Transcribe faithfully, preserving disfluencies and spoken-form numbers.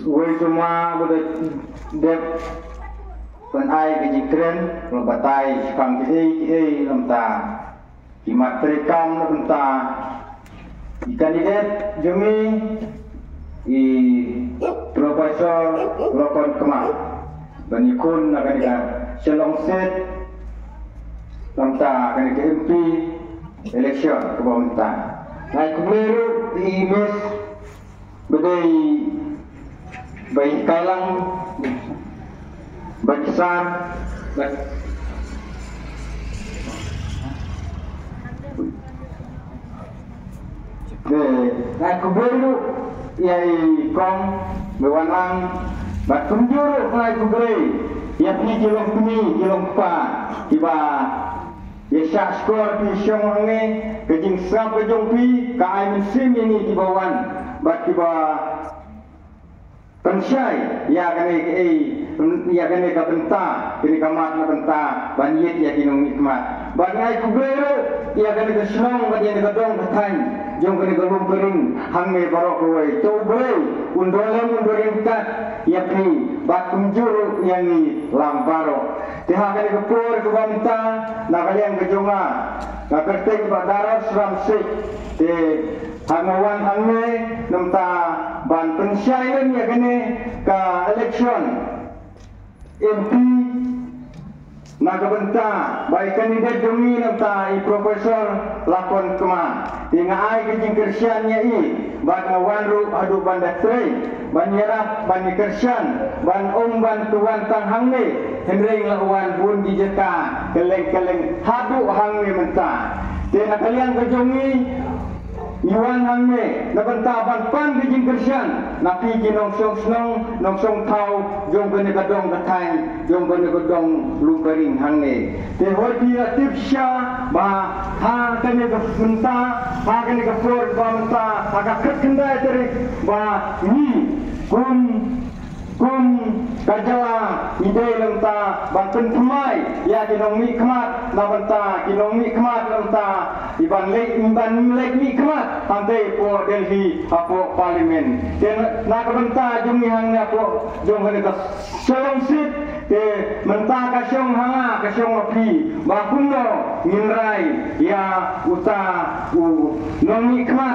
Wei suma ba da dep ban ai ka jingkren, la batai shaphang kiei kiei na bynta ki mat treikam na bynta i kandidet jong ngi, i Professor Lokon Kma, ban ïakhun na kane ka Shillong seat na bynta kane ka M P election kaba mynta. Nga ai khublei ruh ïa i Miss ba dei ba i Kailang, ba i Sar, ba Nga ai khublei ruh ïa i Kong Mawang, bad kumjuh ruh nga ai khublei ïa phi ki longkmie ki longkpa kiba ïa shah shkor phi shong hangne. Ka jingsngap ka jong phi ka ai mynsiem ïa ngi kiba wan bad kiba pynshai ïa kane kaei, ïa kane ka bynta, kane ka mat na bynta ban ïit ïa ki nongmihkhmat. Bad nga ai khublei ruh ïa kane ka shnong bad ïa kane ka dong ka thaiñ jong kane ka Lum Kering hangne baroh kawei. To U Blei un don lem un don ryngkat ïa phi bad kumjuh ruh ïa ngi lang baroh. Te ha kane ka por kaba mynta, na ka liang ka jong nga, nga kyrteng Bah Darrell Sramsik. Te ha nga wan hangne na bynta ban pynshai lem ïa kane ka election M P na ka bynta ba i kandidet jong ngi na bynta i Professor Lakon Kma. Te nga ai ka jingkyrshan ïa i bad nga wan ruh haduh ban da trei ban ïarap ban ïakyrshan ban ym ban tu wan tang hangne, hynrei nga la wan bun ki jaka kylleng kylleng haduh hangne mynta. Te na ka liang ka jong ngi, ngi wan hangne na bynta ban pan ka jingkyrshan na phi ki nongshong shnong nongshong thaw jong kane ka dong ka thaiñ jong kane ka dong Lum Kering hangne. Te hoi phi la tip shisha ba ha kane ka bynta, ha kane ka por ba mynta, ha ka khatkhyndai tarik ba ngi kum kum ka jylla ngi dei na bynta ban pynthymmai ïa ki nongmihkhmat na bynta ki nongmihkhmat na bynta i ban leit, ban leit mihkhmat hangtei hapoh Delhi hapoh Parliament. Te na ka bynta jong ngi hangne hapoh jong kane ka Shillong seat, te mynta ka shong ha nga ka shong ha phi ba kumno ngin rai ïa uta u nongmihkhmat.